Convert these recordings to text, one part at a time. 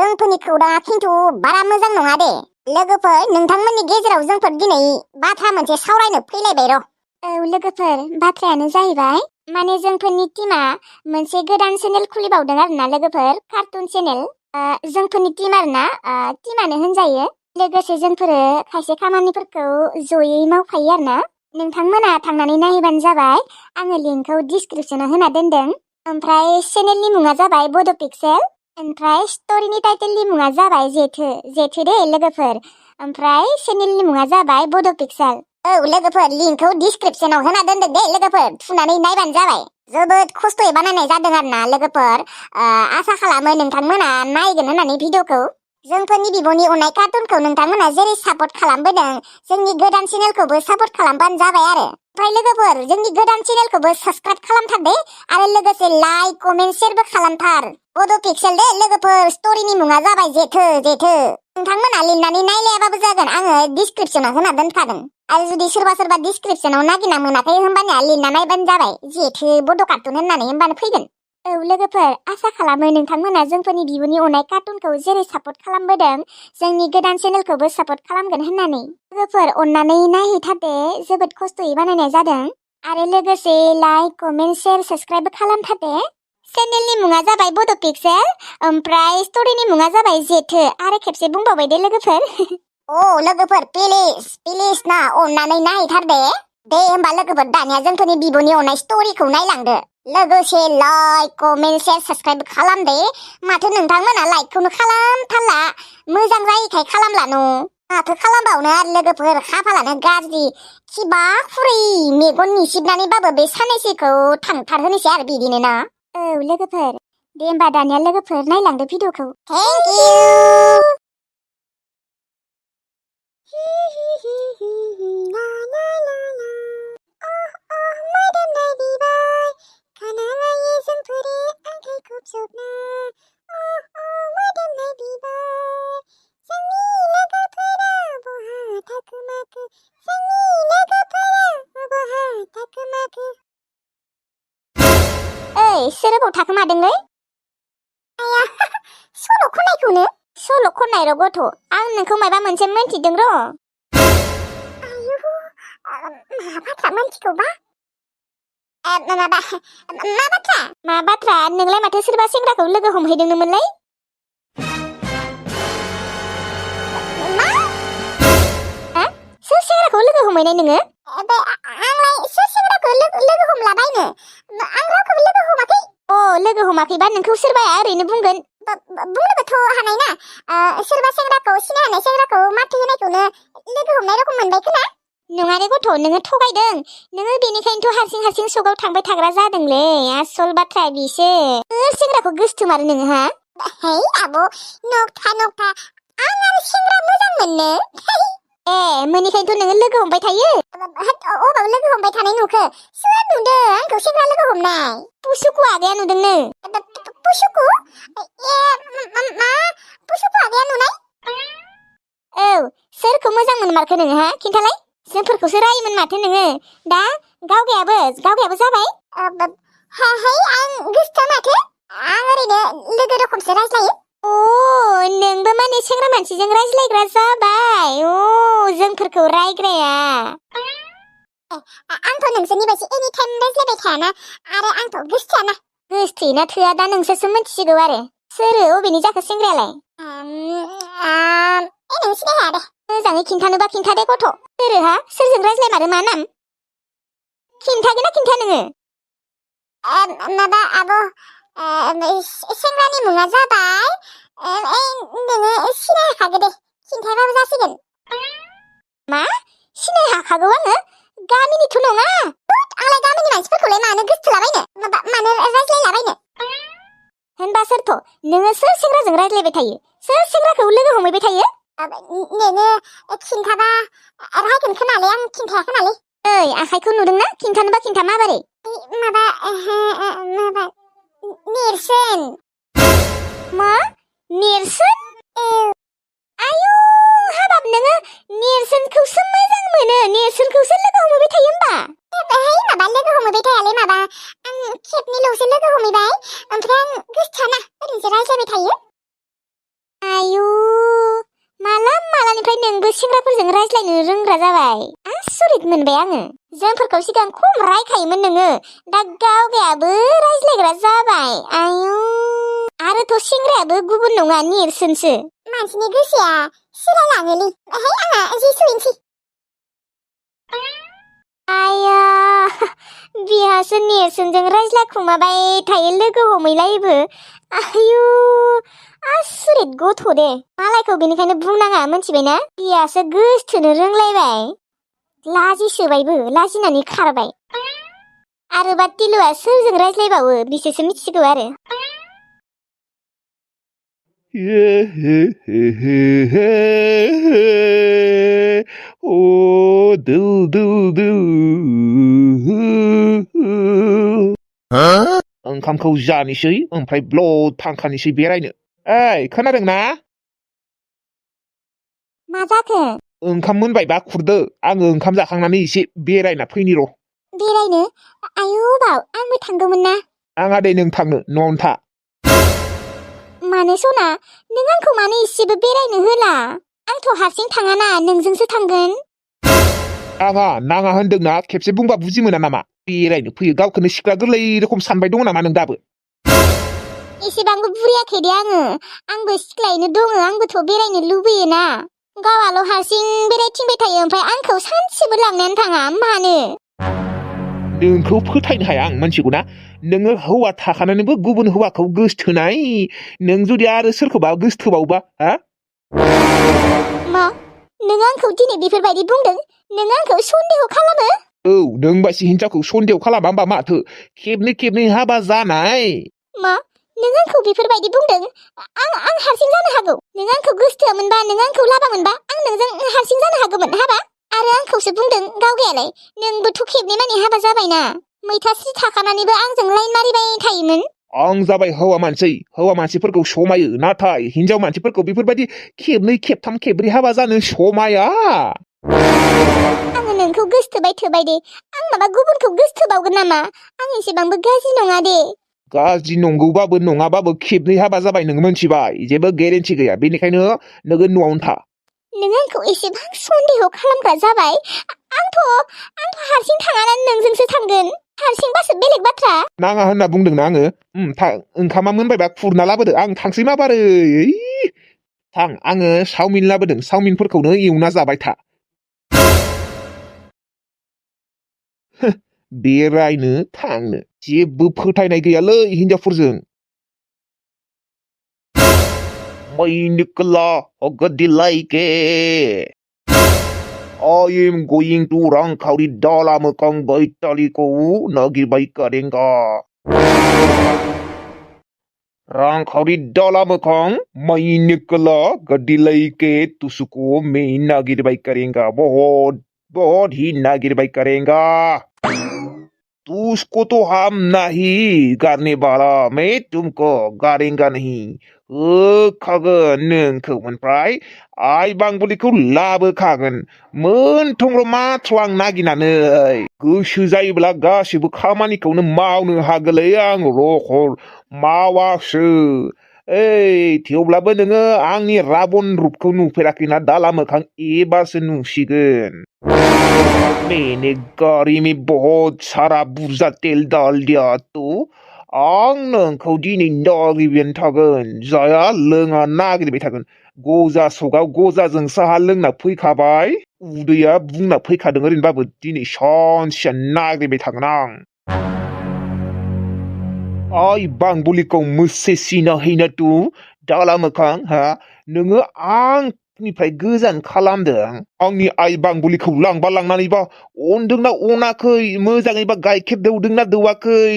जोंफोरनि खौराङा खिन्थु बारा मोजां नङा दे। लोगोफोर, नोंथांमोननि गेजेराव जोंफोर दिनै बाथ्रा मोनसे सावरायनो फैलायबाय र'। औ लोगोफोर, बाथ्रायानो जाहैबाय माने जोंफोरनि टीमा मोनसे गोदान चेनेल खुलिबावदों आरोना लोगोफोर, कार्टुन चेनेल। जोंफोरनि टीम आरोना, टीमानो होनजायो। लोगोसे जोंफोरो खायसे खामानिफोरखौ जयै मावफायो आरोना। नोंथांमोना थांनानै नायहैबानो जाबाय। आङो लिंकखौ डिसक्रिपसनाव होना दोनदों। ओमफ्राय चेनेलनि मुङा जाबाय बड' पिक्सेल। ओमफ्राय स्ट'रिनि टाइटेलनि मुङा जाबाय जेथो दे लोगोफोर। ओमफ्राय चेनेलनि मुङा जाबाय बड' पिक्सेल। औ लोगोफोर, लिंकखौ डिसक्रिपसनाव होना दोनदों दे लोगोफोर, थुनानै नायबानो जाबाय। जोबोद खस्थ'यै बानायनाय जादों आरोना लोगोफोर। आसा खालामो नोंथांमोना नायगोन होननानै भिडिअखौ। जोंफोरनि बिब'नि अननाय कार्टुनखौ नोंथांमोना जेरै सापर्ट खालामबोदों, जोंनि गोदान चेनेलखौबो सापर्ट खालामबानो जाबाय आरो। ओमफ्राय लोगोफोर, जोंनि गोदान चेनेलखौबो साबस्क्राइब खालामथार दे, आरो लोगोसे लाइक कमेन्ट शेयारबो खालामथार। बड' पिक्सेल दे लोगोफोर, स्ट'रिनि मुङा जाबाय जेथो। नोंथांमोना लिरनानै नायलायाबाबो जागोन, आङो डिसक्रिपसनाव होना दोनखादों। आरो जुदि सोरबा डिसक्रिपसनाव नागिरना मोनाखै होनबानिया लिरना नायबानो जाबाय, जेथो बड' कार्टुन होननानै, होनबानो फैगोन। औ लोगोफोर, आसा खालामो नोंथांमोना जोंफोरनि बिब'नि अननाय कार्टुनखौ जेरै सापर्ट खालामबोदों, जोंनि गोदान चेनेलखौबो सापर्ट खालामगोन होननानै। लोगोफोर, अननानै नायहैथार दे, जोबोद खस्थ'यै बानायनाय जादों। आरो लोगोसे लाइक कमेन्ट शेयार साबस्क्राइब खालामथार दे। चेनेलनि मुङा जाबाय बड' पिक्सेल, ओमफ्राय स्ट'रिनि मुङा जाबाय जेथो। आरो खेबसे बुंबावबाय दे लोगोफोर। लोगोफोर, प्लिज ना, अननानै नायहैथार दे। दे होमबा लोगोफोर, दानिया जोंफोरनि बिब'नि अननाय स्ट'रिखौ नायलांदो। लोगोसे लाइक कमेन्ट शेयार साबस्क्राइब खालाम दे। माथो नोंथांमोना लाइकखौनो खालामथारला, मोजां जायैखाय खालामला न'। माथो खालामबावनो आरो लोगोफोर, खाफालानो गाज्रि। खिबा खुरै मेगन निसिबनानैबाबो बे साननैसोखौ थांथारहोनोसै आरो बिदिनो ना। औ लोगोफोर, दे होमबा दानिया लोगोफोर नायलांदो भिडिअखौ। Thank you. मोदोमनाय बिबार खानालायो जोंफोरो आंखाय खुबजबना। मोदोमनाय बिबार जोंनि लोगोफोरा बहा थाखोमाखो, जोंनि लोगोफोरा बहा थाखोमाखो। ओइ, सोर अबाव थाखोमादोंलै? आया, सल' खननायखौनो। सल' खननाय र' गथ', आं नोंखौ माबा मोनसे मोनथिदों र'। आयु, मा बाथ्रा मोनथिगौबा? मा बाथ्रा? नोंलाय माथो सोरबा सेंग्राखौ लोगो हमहैदोंमोनलाय? मा? सोर सेंग्राखौ लोगो हमहैनाय नोङो? आंलाय सोर सेंग्राखौ लोगो हमलाबायनो? आं रावखौबो लोगो हमाखै। लोगो हमाखैबा नोंखौ सोरबाया ओरैनो बुंगोन। बुंनोबोथ' हानाय ना। सोरबा सेंग्राखौ, सिनायहानाय सेंग्राखौ माथो होनायखौनो लोगो हमनाय रखम मोनबाय खोमा। नङा रे गथ', नोङो थगायदों। नोङो बेनिखायनोथ' हारसिं सगाव थांबाय थाग्रा जादोंलै। आसल बाथ्राया बिसो। सोर सेंग्राखौ गोसथोमारो नोङो, हा? है आब', नकथा। आं आरो सेंग्रा मोजां मोनो। मोनिखायनोथ' नोङो लोगो हमबाय थायो। अबाव लोगो हमबाय थानाय नुखो? सोर नुदों आंखौ सेंग्रा लोगो हमनाय? पुसुकु आगैया नुदोंनो। पुसुकु? मा? पुसुकु आगैया नुनाय? औ, सोरखौ मोजां मोनमारखो नोङो, हा? खिन्थालाय। जोंफोरखौसो रायोमोन माथो नोङो। दा गावगायाबो जाबाय? है, आं गोसोथोआ माथो। आं ओरैनो लोगो रखमसो रायज्लायो। नोंबो माने सेंग्रा मानसिजों रायज्लायग्रा जाबाय। जोंफोरखौ रायग्राया। आंथ' नोंसोरनि बायदि एनि टाइम रायज्लायबाय थायाना, आरो आंथ' गोसोथोआना। गोसोथोयोना थोआ दा नोंसोरसो मिथिसिगौ आरो। सोरो अबेनि जाखो सेंग्रायालाय? नों सिनायखाया दे। मोजाङै खिन्थानोबा खिन्था दे गथ'। सोरहा? सोरजों रायज्लायमारो, मा नाम? खिन्थागोन ना खिन्था नोङो? माबा आब', सेंग्रानि मुङा जाबाय, नोङो सिनायखागो दे, खिन्थाबाबो जासिगोन। मा? सिनायहाखागौ आङो? गामिनिथ' नङा? आंलाय गामिनि मानसिफोरखौलाय मानो गोसथोलाबायनो, मानो रायज्लायलाबायनो? होनबा सोरथ'? नोङो सोर सेंग्राजों रायज्लायबाय थायो? सोर सेंग्राखौ लोगो हमहैबाय थायो? नोङो खिन्थाबा रायगोन खोमालै, आं खिन्थाया खोमालै। ओइ, आखाइखौ नुदोंना? खिन्थानोबा खिन्था, माबोरै? माबा नेरसोन। मा? नेरसोन? आयु, हाबाब, नोङो नेरसोनखौसो मोजां मोनो? नेरसोनखौसो लोगो हमहैबाय थायो होमबा? माबा लोगो हमहैबाय थायालै, माबा आं खेबनैल'सो लोगो हमहैबाय, ओमफ्राय आं गोसोथोआना, ओरैनोसो रायज्लायबाय थायो। आयु मालानिफ्राय नोंबो सेंग्राफोरजों रायज्लायनो रोंग्रा जाबाय आसरित मोनबाय आङो जोंफोरखौ सिगां खम रायखायोमोन नोङो दा गावगायाबो रायज्लायग्रा जाबाय आयु आरोथ' सेंग्रायाबो गुबुन नङा नेरसोनसो मानसिनि गोसोआ सिरायलाङोलै आंहा जि सुइनसै आया बिहासो नेरसोनजों रायज्लायखुमाबाय थायो लोगो हमैलायोबो आयु आसरित गथ' दे मालायखौ बेनिखायनो बुंनाङा मोनथिबायना बिहासो गोसथोनो रोंलायबाय लाजिसोबायबो लाजिनानै खारबाय आरोबा तिलुआ सोरजों रायज्लायबावो बिसोरसो मिथिसिगौ आरो Oh, do. ओंखामखौ जानोसै ओमफ्राय ब्लड थांखानोसै बेरायनो ओइ खोनादोंना मा जाखो ओंखाम मोनबायबा खुरदो आङो ओंखाम जाखांनानै एसे बेरायना फैनि र' बेरायनो आयु बाव आंबो थांगौमोन ना आंहा दे नों थांनो न'आवनो था मानो सना नों आंखौ मानो एसेबो बेरायनो होला आंथ' हारसिं थाङाना नोंजोंसो थांगोन आंहा नाङा होनदोंना खेबसे बुंबा बुजि मोना नामा बेरायनो फैयो गावखौनो सिख्ला गोरलै रोखोम सानबाय दङ नामा नों दाबो एसेबांबो बुरियाखै दे आंबो सिख्लायैनो दङ आंबोथ' बेरायनो लुबैयोना गावाल' हारसिं बेरायथिंबाय थायो ओमफ्राय आंखौ सानसेबो लांनानै थाङा मानो नोंखौ फोथायनो हाया आं मिथिगौना नोङो हौवा थाखानानैबो गुबुन हौवाखौ गोसथोनाय नों जुदि आरो सोरखौबा गोसथोबावबा हा मा नों आंखौ दिनै बेफोरबायदि बुंदों नों आंखौ सन्देह खालामो औ नों बायदि हिनजावखौ सन्देह खालामा होमबा माथो खेबनै हाबा जानाय मा नों आंखौ बेफोरबायदि बुंदों आं हारसिं जानो हागौ नों आंखौ गोसथोआमोनबा नों आंखौ लाबामोनबा आं नोंजों हारसिं जानो हागौमोन हाबा आरो आंखौसो बुंदों गावगायालाय नोंबोथ' खेबनै मानि हाबा जाबायना मैथास्रि थाखानानैबो आंजों लाइन मारिबाय थायोमोन आं जाबाय हौवा मानसिफोरखौ समायो नाथाय हिनजाव मानसिफोरखौ बेफोरबायदि खेबनै खेबथाम खेबब्रै हाबा जानो समाया आङो नोंखौ गोसथोबाय थोबाय दे आं माबा गुबुनखौ गोसथोबावगोन नामा आं एसेबांबो गाज्रि नङा दे गाज्रि नंगौबाबो नङाबाबो खेबनै हाबा जाबाय नों मोनथिबाय जेबो गेरेन्टि गैया बेनिखायनो नोङो न'आवनो था नों आंखौ एसेबां सन्देह खालामग्रा जाबाय आंथ' हारसिं थाङाना नोंजोंसो थांगोन हारसिंबासो बेलेग बाथ्रा नाङा होनना बुंदोंना आङो ओंखामा मोनबायबा खुरना लाबोदो आं थांसै माबारै थां आङो चावमिन लाबोदों चावमिनफोरखौनो एवना जाबाय था बेरायनो थांनो जेबो फोथायनाय गैयालै हिनजावफोरजों मैनिकला अगदिलाइके I am going to रांखावरि दाला मोखां बैतालिखौ नागिरबाय कारेंगा रांखावरि दाला मोखां मैनिकला गदिलाइके तुसुको मैं नागिरबाय करेंगा बहुत ही नागिरबाय करेंगा उसको तो हम नहीं करने वाला मैं तुमको गारेंगा नहीं खागोन नोंखौ ओमफ्राय आइ बांबुलिखौ लाबोखागोन मोनथोंल' माथ्र' आं नागिरनानै गोसो जायोब्ला गासिबो खामानिखौनो मावनो हागोनलै आं रखर मावासो थेवब्लाबो नोङो आंनि राबन रुपखौ नुफेराखैना दाला मोखां एबारसो नुसिगोन मैंने गाड़ी में बहुत सारा बुरजा तेल डाल दिया तो आं नोंखौ दिनै नागिरबायानो थागोन जाया लोङा नागिरबाय थागोन गजा सगाव गजाजों साहा लोंना फैखाबाय उदैया बुंना फैखादों ओरैनोबाबो दिनै सानसेया नागिरबाय थागोन आं आइ बांबुलिखौ मुझसे सीना है ना तू दाला मोखां हा नोङो आंनिफ्राय गोजान खालामदों आंनि आइ बांबुलिखौ लांबा लांनानैबा अनदोंना अनाखै मोजाङैबा गाइखेर दौदोंना दौवाखै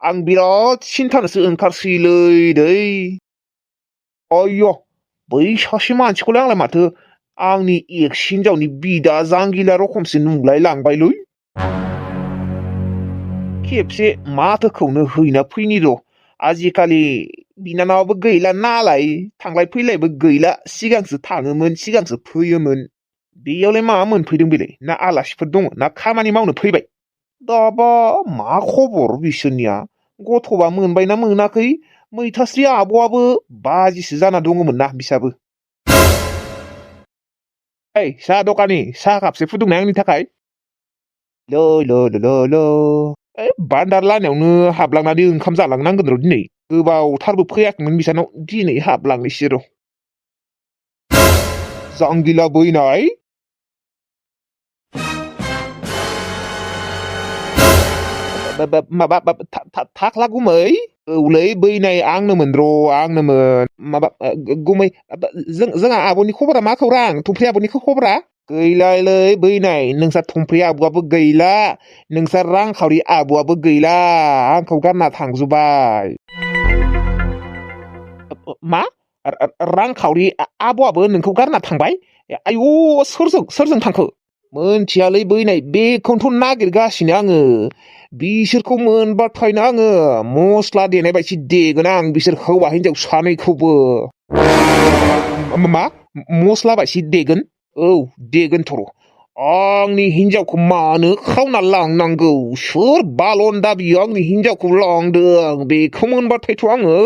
आं बिराद सिन्थानोसो ओंखारसैलै दै आय्य बै सासे मानसिखौलाय आंलाय माथो आंनि एक्स हिनजावनि बिदा जांगिला रखमसो नुलाय लांबायलै खेबसे माथोखौनो हैना फैनि र' आजिखालि बिनानावाबो गैला नालाय थांलाय फैलायबो गैला सिगांसो थाङोमोन सिगांसो फैयोमोन बेयावलाय मा मोनफैदों बेलाय ना आलासिफोर दङ ना खामानि मावनो फैबाय दाबा मा खबर बिसोरनिया गथ'बा मोनबायना मोनाखै मैथास्रि आब'आबो बाजिसो जाना दङमोन ना बिसाबो। ओइ साहा दखानि साहा कापसे फुदुंनाय आंनि थाखाय। लो लो लो लो लो ओइ बान्दार लानायावनो हाबलांनानै ओंखाम जालांनांगोन र' दिनै गोबावथारबो फैयाखैमोन बिसानाव दिनै हाबलांनोसै र'। जांगिला बैनाय माबा थाख्ला गुमै औलै बैनाय आंनोमोन र' आंनोमोन माबा गुमै जोंहा आब'नि खबरा मा खौरां थुफ्रि आब'नि खबरा गैलालै बैनाय नोंसा थुफ्रि आब'आबो गैला नोंसा रांखावरि आब'आबो गैला आंखौ गारना थांजोब्बाय। मा रांखावरि आब'आबो नोंखौ गारना थांबाय आयु सोरजों थांखो मोनथियालै बैनाय बेखौनोथ' नागिरगासिनो आङो बिसोरखौ मोनबाथायनो आङो मस्ला देनाय बायदि देगोन आं बिसोर हौवा हिनजाव सानैखौबो। मा मस्ला बायदि देगोन औ देगोनथ' र' आंनि हिनजावखौ मानो खावना लांनांगौ सोर बालन्दा बियो आंनि हिनजावखौ लांदों बेखौ मोनबाथायथ' आङो